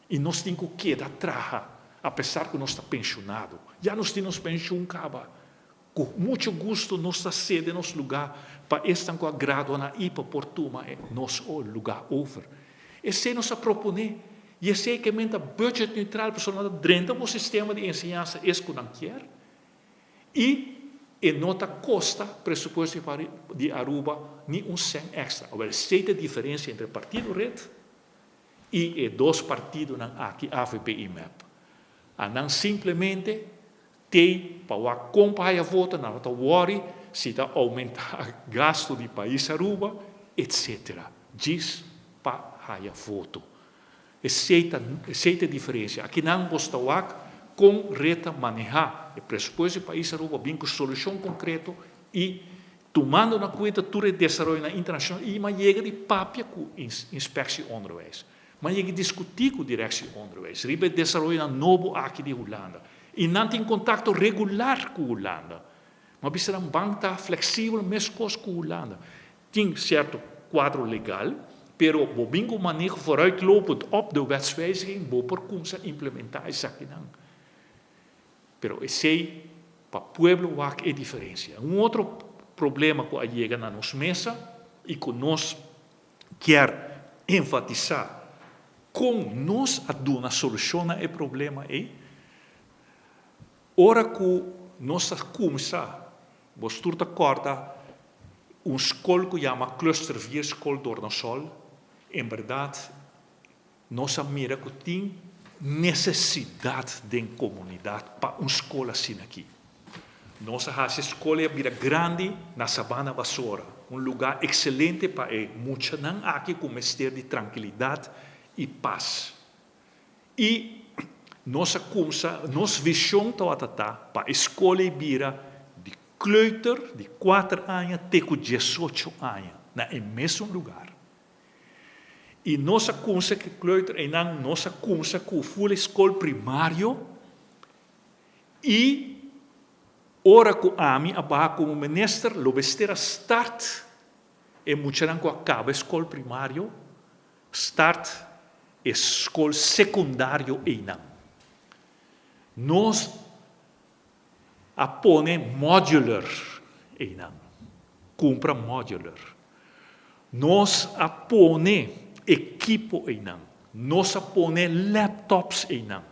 I nos tin ku keda traha, apesar ku nos ta penshonado. Ya nos tin nos penshun kaba. Ku muchu gustu nos ta sede nos lugá pa esnan ku a gradua na ipa por tuma e nos lugá over. Esei nos a proponé i esei ke men ta budget neutral pasobra nan ta drenta bo sistema di enseñansa es ku nan kier i e no ta kosta presupuesto di Aruba ni un sèn èkstra. Awor esei ta e diferensia entre Partido Red i e dos partidonan aki avp i mep. A nan simplemente Tei pa wak kon pa haya voto, nan no ta worry si ta aumenta gasto di pais Aruba, etc. Djis pa haya voto. Esey ta esey ta e diferencia. Aki nan bos ta wak kon red ta maneha e presupuesto di pais Aruba bin cu solucion concreto y tumando na cuenta tur e desaroyonan internacional y ma yega di papia cu Inspectie Onderwijs. Ma yega diskutí ku Direktie Onderwijs riba e desaroyonan nobo aki di Hulanda i nan tin kontakto regular ku Hulanda. Ma bisa nan ban ta fleksibel meskos ku Hulanda. Tin sierto kuadro legal, pero bo bin ku maneho vooruitlopend op de wetswijziging bo por kumsa implementá esakinan. Pero esei pa pueblo wak e diferensia. Un otro problema ku a yega na nos mesa i ku nos kier enfatisá kon nos a duna solushon na e problema ei. Ora ku nos a kumsa, bos tur ta kòrda un skol ku yama Cluster 4 Skol Dornosol, en bèrdat nos a mira ku tin nesesidat den komunidat pa un skol asina aki. Nos a hasi e skol ei a bira grandi na Sabana Basora, un lugá ekselente pa e muchanan aki ku mester di trankilidat i pas. I nos a kumsa, nos vishon tabata ta pa e skol ei bira di kleuter di kuater aña te ku diesocho aña na e mesun lugar. I nos a kumsa ku e kleuter einan, nos a kumsa ku ful e skol primario i ora ku ami a baha komo minister lo mester a start e muchanan ku a kaba e skol primario start e skol sekundario einan. Nos a pone modular einan, kumpra modular. Nos a pone ekipo einan, nos a pone laptops einan,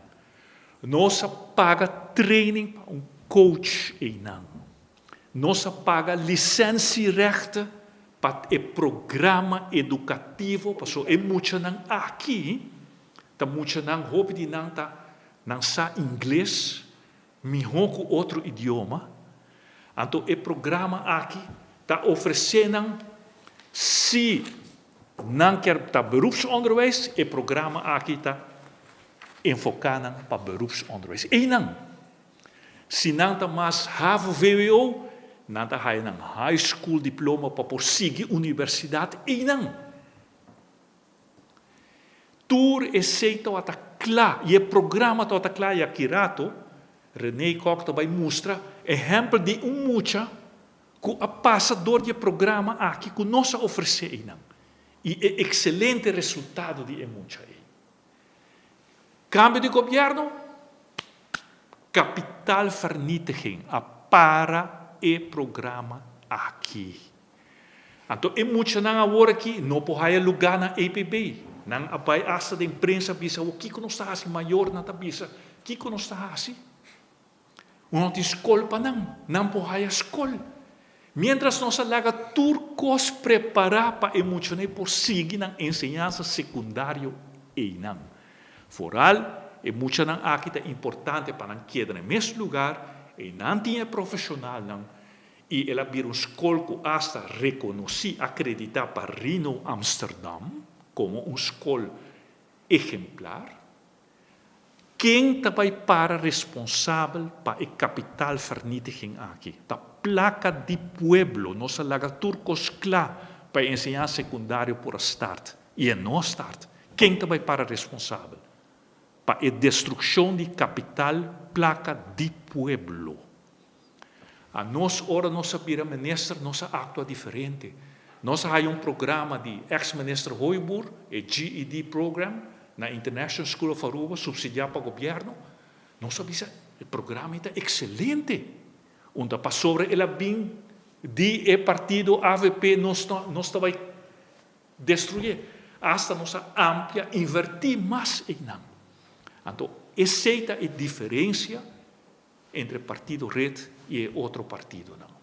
nos a paga training pa un coach einan, nos a paga licentierechten pa e programa edukativo, pasobra e muchanan aki ta muchanan, hopi di nan ta nan sa ingles mihó ku otro idioma, anto e programa aki ta ofresé nan si nan kier ta beroepsonderwijs, e programa aki ta enfoká nan pa beroepsonderwijs. Einan, si nan ta mas havo-vwo, nan ta haya nan high school diploma pa por sigui universidat einan. Tur esei tabata kla i e programa tabata kla i aki rato Rene Kok ta bai mustra ehèmpel di un mucha ku a pasa dor di e programa aki ku nos a ofresé einan i e ekselente resultado di e mucha ei. Kambio di gobièrnu, kapitaalvernietiging a para e programa aki. Anto e muchanan awor aki no por haya lugá na EPB. Nan a bai asta den prensa bisa awor kiko nos ta hasi, mayornan ta bisa kiko nos ta hasi. Un no tin skol pa nan, nan por haya skol. Miéntras nos a laga tur kos prepará pa e muchanan por sigui nan enseñansa sekundario einan. Foral e muchanan aki ta importante pa nan keda na e mes lugar, einan tin e profeshonalnan I el a bira un skol ku asta rekonosí, akreditá pa Rino Amsterdam komo un skol ehemplar. Ken ta bai para responsabel pa e kapitaalvernietiging aki? Ta plaka di pueblo. Nos a laga tur kos kla pa e enseñansa sekundario por a start i e no a start. Ken ta bai para responsabel pa e destrukshon di kapital plaka di pueblo? A nos ora nos a bira minister nos a actua diferente. Nos a haya un programa di ex minister Hooyboer, e GED program, Na International School of Aruba, subsidia pa gobierno, nos a bisa, e programa ta excelente. Unda pasobra el a bin di e partido AVP, nos no, nos ta bay destrui. Hasta nos a amplia, inverti mas eynan. Anto, esey ta e diferencia entre partido Red y otro partidonan.